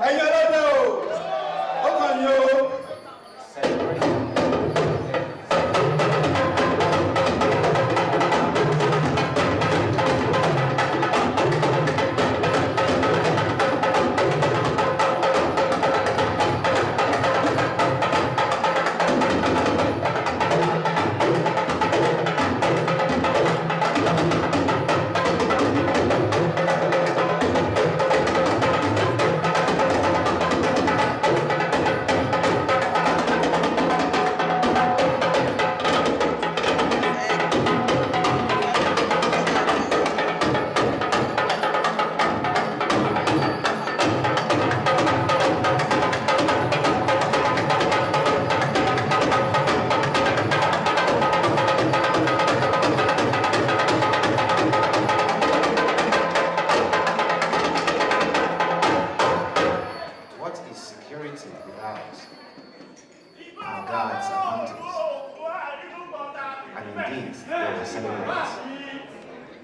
Ẹ̀yin ọlọ́dẹ o, ó kàn yín o. What is security without our guards and hunters? And indeed, they will celebrate.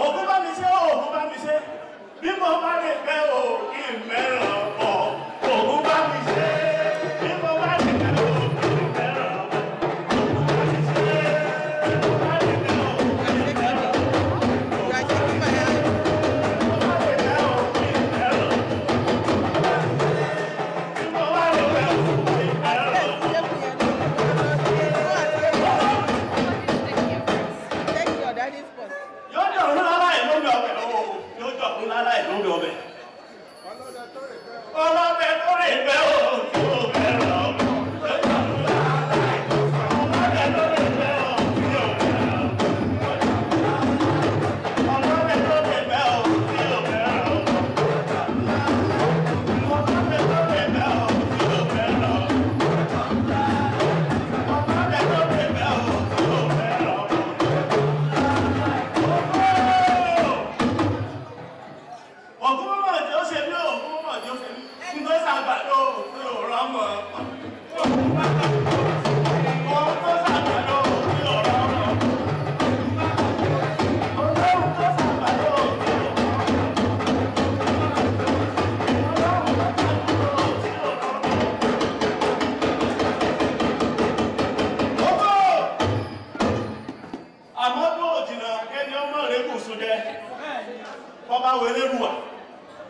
Ògún bá mi ṣe, Ògún bá mi ṣe, bí mo bá lè fẹ́ o kí n mẹ́ràn bọ̀. Ògún bá mi ṣe, bí mo bá lè fẹ́ o kí n mẹ́ràn bọ̀. Ògún bá mi ṣe, bí mo bá lè fẹ́ o kí n mẹ́ràn bọ̀. Ògún bá lè fẹ́ o kí n mẹ́ràn bọ̀. Bí mo bá lè fẹ́ o kí n mẹ́ràn bọ̀. Yóò dọ̀rùn láláì lórí ọbẹ̀ o, yóò dọ̀rùn láláì lórí ọbẹ̀. Ọlọ́dẹ tó rè fẹ́ o, tí o fẹ́ràn ọbẹ̀. Ọlọ́dẹ tó rè fẹ́ o, tí o fẹ́ràn ọbẹ̀. Ọlọ́dẹ tó rè fẹ́ o, tí o fẹ́ràn ọbẹ̀. Ọlọ́dẹ tó rè fẹ́ o, tí o fẹ́ràn ọbẹ̀. Ọlọ́dẹ tó rè fẹ́ o, tí o fẹ́ràn ọbẹ̀. Ògún mọ̀ tí ó ṣe bí ògún mọ̀ tí ó ṣe bí ń tó ṣàgbàdo òfin òrọ̀ mọ̀. Òun tó ṣàgbàdo òfin òrọ̀ mọ̀. Òun tó ṣàgbàdo òfin òrọ̀ mọ̀. Ògún! Àmọ́ tó jìnnà kẹ́ni ọmọ rẹ̀ kù sùn jẹ. Kọ́ bá wọlé rúwà,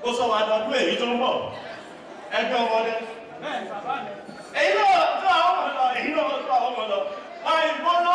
ó sọ wà dọ̀dún èyí tó ń bọ̀. Ẹgbẹ́ ọmọdé. Èyí náà tó àwọn ọmọ lọ, èyí náà tó àwọn ọmọ lọ. Àìbọn ló